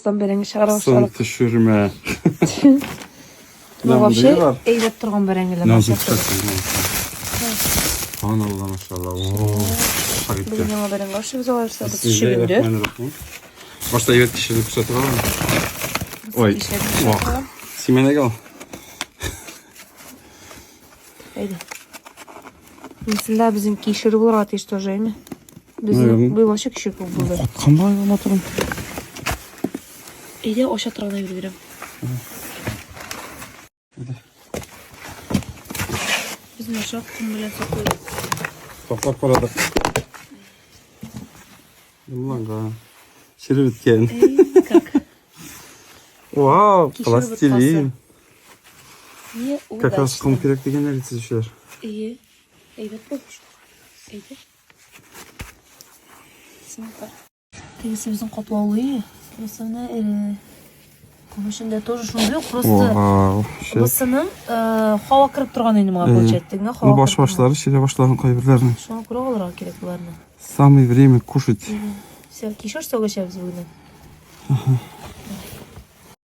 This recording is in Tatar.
Астан бәрәңге чыгара Сын башладык. төшермә. Ну, вообще, әйбәт торган бәрәңгеләр. Назым Субханалла, машалла. О, Бүген яңа бәрәңге ашыйбыз алайса, без чөгендер. Башта әйбәт кишерне күрсәтеп алам. Ой, вак. Сименәгә ал. Әйдә. Мисалда безнең кишер булырга тиеш тоже, әйме? Безнең Наверное. быел вообще кишер күп булды. Каткан ба матурым. Әйдә, аша торган әйбер бирәм. Безнең аша ком белән саклыйбыз. Саклап карадык. Дымланган. Череп беткән. Эй, как? Вау, Кишер пластилин. Неудачно. Как раз ком кирәк дигәннәр бит төзүчеләр. Әйе. Әйбәт булды. Әйдә. Син бар. Тегесе безнең каплаулы. Бусы менә эре. Ком эчендә тоже шундый ук, просто Вау, шәп. бусының э, һава кереп торган инде моңа Әйе. получается. Тегеңә һава. Ну, баш кереп торган. башлары ширә башлаган кайберләренең. Шуңа күрә алырга кирәк боларны. Самое время кушать. Все, кишер согы эчәбез бүген.